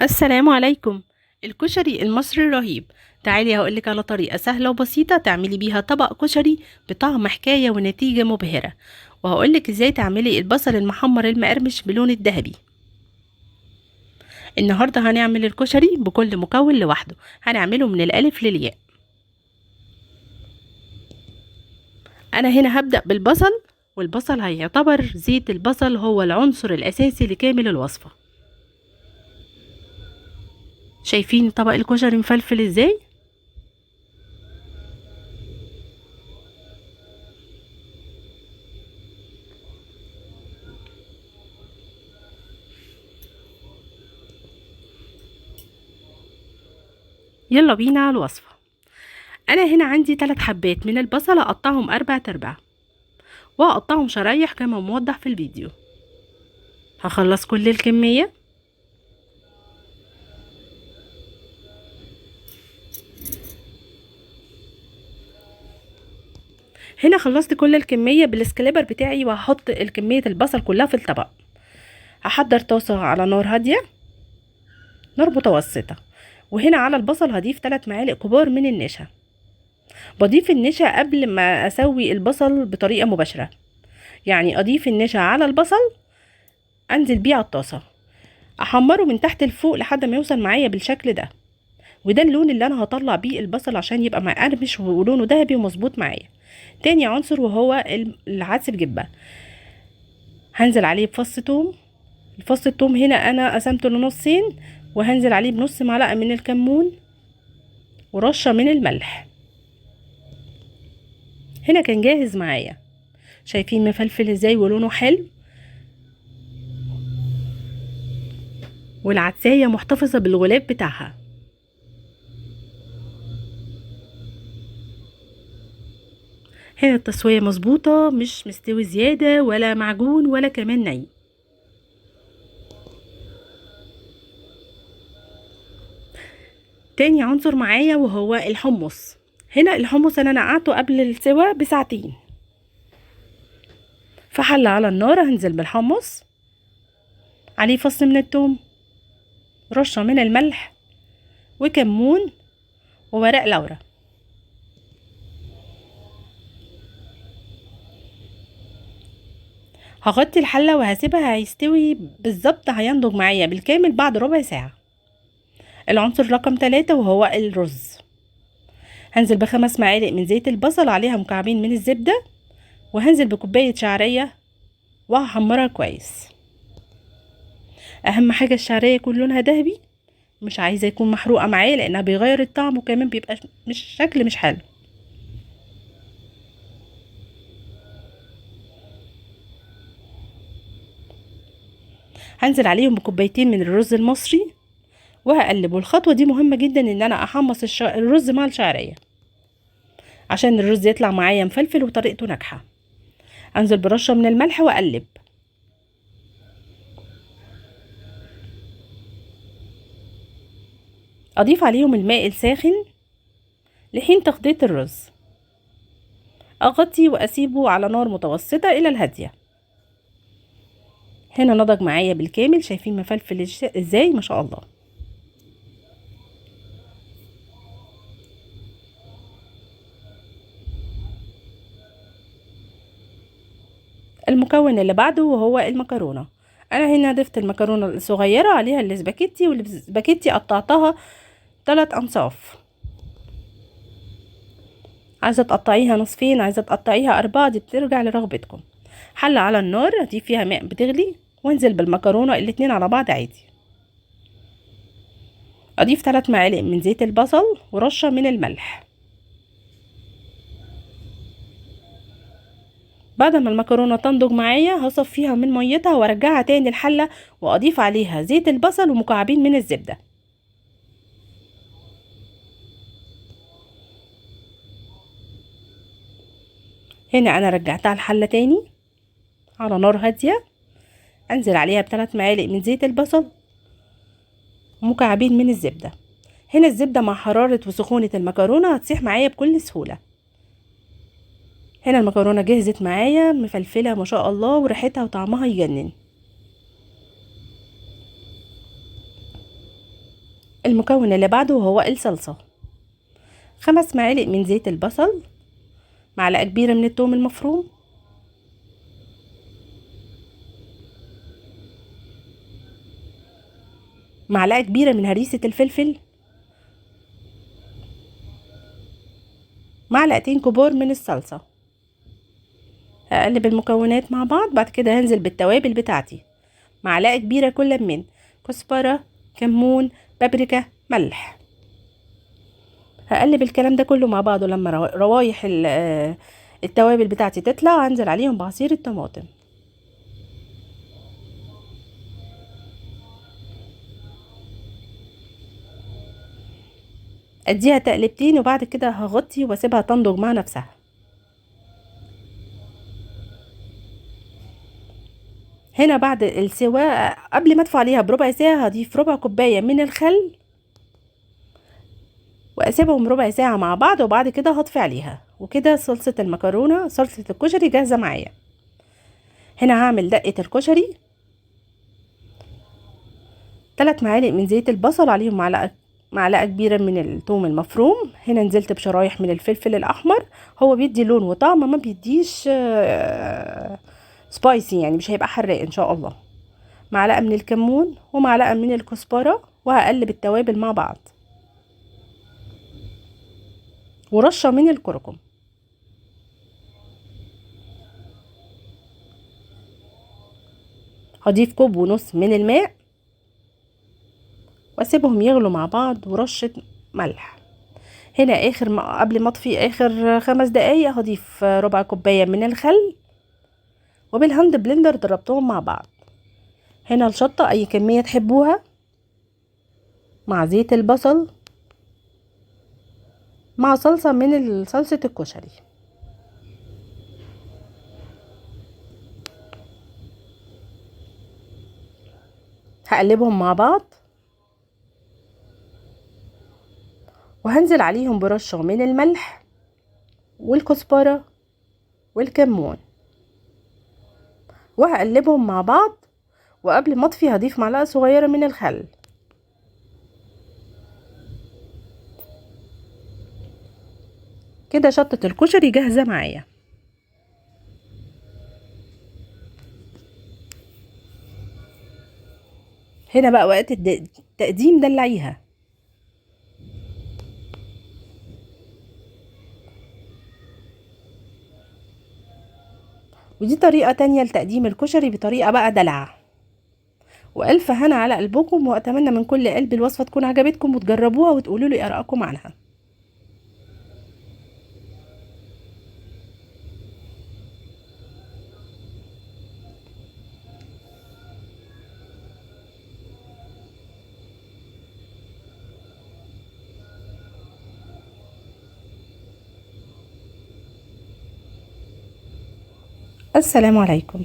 السلام عليكم. الكشري المصري الرهيب. تعالي هقولك على طريقة سهلة وبسيطة تعملي بيها طبق كشري بطعم حكاية ونتيجة مبهرة، وهقولك ازاي تعملي البصل المحمر المقرمش بلون الذهبي. النهاردة هنعمل الكشري بكل مكون لوحده، هنعمله من الألف للياء. أنا هنا هبدأ بالبصل، والبصل هيعتبر زيت البصل هو العنصر الأساسي لكامل الوصفة. شايفين طبق الكشري مفلفل ازاي؟ يلا بينا على الوصفة. انا هنا عندي 3 حبات من البصل، اقطعهم 4 ارباع واقطعهم شرايح كما موضح في الفيديو. هخلص كل الكمية. هنا خلصت كل الكمية بالسكليبر بتاعي، وهحط الكمية البصل كلها في الطبق. هحضر طاسة على نار هادية، نار متوسطة، وهنا على البصل هضيف 3 معالق كبار من النشا. بضيف النشا قبل ما اسوي البصل بطريقة مباشرة، يعني اضيف النشا على البصل، انزل بيه على الطاسة، احمره من تحت لفوق لحد ما يوصل معايا بالشكل ده، وده اللون اللي انا هطلع بيه البصل عشان يبقى مقرمش ولونه ذهبي ومظبوط معايا. تاني عنصر وهو العدس بجبة، هنزل عليه بفص توم. الفص التوم هنا انا قسمته لنصين، وهنزل عليه بنص معلقة من الكمون ورشة من الملح. هنا كان جاهز معايا. شايفين مفلفل ازاي ولونه حلو، والعدسية محتفظة بالغلاف بتاعها. هنا التسوية مظبوطة، مش مستوي زيادة ولا معجون ولا كمان ني. تاني عنصر معايا وهو الحمص. هنا الحمص انا نقعته قبل السوا بساعتين في حلة على النار. هنزل بالحمص، عليه فص من الثوم، رشة من الملح وكمون وورق لورا. هغطي الحلة وهسيبها هيستوي بالظبط، هينضج معايا بالكامل بعد ربع ساعة. العنصر رقم 3 وهو الرز. هنزل ب5 معالق من زيت البصل، عليها مكعبين من الزبدة، وهنزل بكوباية شعرية وهحمرها كويس. اهم حاجة الشعرية يكون لونها ذهبي، مش عايزة يكون محروقة معايا لانها بيغير الطعم وكمان بيبقى مش شكل مش حلو. هنزل عليهم بكوبايتين من الرز المصري وهقلبه. الخطوة دي مهمة جدا ان انا احمص الرز مع الشعرية عشان الرز يطلع معايا مفلفل وطريقته ناجحة. انزل برشة من الملح واقلب. اضيف عليهم الماء الساخن لحين تغطية الرز. اغطي واسيبه على نار متوسطة الى الهادية. هنا نضج معايا بالكامل، شايفين مفلفل ازاي ما شاء الله. المكون اللي بعده وهو المكرونة. انا هنا ضفت المكرونة الصغيرة عليها الاسباجيتي، والاسباجيتي قطعتها 3 انصاف. عايزة تقطعيها نصفين، عايزة تقطعيها 4، دي بترجع لرغبتكم. حلة على النار هضيف فيها ماء بتغلي، وانزل بالمكرونة الاتنين على بعض عادي. اضيف 3 معالق من زيت البصل ورشة من الملح. بعد ما المكرونة تنضج معايا هصفيها من ميتها وارجعها تاني الحلة، واضيف عليها زيت البصل ومكعبين من الزبدة. هنا انا رجعتها الحلة تاني على نار هادية، انزل عليها ب3 معالق من زيت البصل ومكعبين من الزبدة. هنا الزبدة مع حرارة وسخونة المكرونة هتسيح معايا بكل سهولة. هنا المكرونة جهزت معايا مفلفلة ما شاء الله، وريحتها وطعمها يجنن. المكون اللي بعده هو الصلصة. 5 معالق من زيت البصل، معلقة كبيرة من الثوم المفروم، معلقة كبيرة من هريسة الفلفل، معلقتين كبار من الصلصة. هقلب المكونات مع بعض. بعد كده هنزل بالتوابل بتاعتي، معلقة كبيرة كل من كزبرة، كمون، بابريكا، ملح. هقلب الكلام ده كله مع بعضه. لما روايح التوابل بتاعتي تطلع هنزل عليهم بعصير الطماطم. اديها تقلبتين وبعد كده هغطي واسيبها تنضج مع نفسها. هنا بعد السوا قبل ما ادفع عليها بربع ساعة هضيف ربع كوباية من الخل واسيبهم ربع ساعة مع بعض، وبعد كده هطفي عليها. وكده صلصة المكرونة صلصة الكشري جاهزة معايا. هنا هعمل دقة الكشري. 3 معالق من زيت البصل، عليهم معلقة كبيرة من الثوم المفروم. هنا نزلت بشرايح من الفلفل الأحمر، هو بيدي لون وطعم، ما بيديش سبايسي، يعني مش هيبقى حراق إن شاء الله. معلقة من الكمون ومعلقة من الكزبرة، وهقلب التوابل مع بعض، ورشة من الكركم. هضيف 1.5 كوب من الماء واسيبهم يغلوا مع بعض، ورشة ملح. هنا قبل ما اطفي اخر 5 دقايق هضيف ربع كوباية من الخل، وبال hand blender ضربتهم مع بعض. هنا الشطة اي كمية تحبوها، مع زيت البصل، مع صلصة من صلصة الكشري. هقلبهم مع بعض وهنزل عليهم برشة من الملح والكزبرة والكمون، وهقلبهم مع بعض. وقبل ما اطفي هضيف معلقة صغيرة من الخل. كده شطة الكشري جاهزة معايا. هنا بقى وقت التقديم دلعيها. ودي طريقة تانية لتقديم الكشري بطريقة بقى دلع. وألف هنا على قلبكم، وأتمنى من كل قلب الوصفة تكون عجبتكم وتجربوها وتقولوا لي آرائكم عنها. السلام عليكم.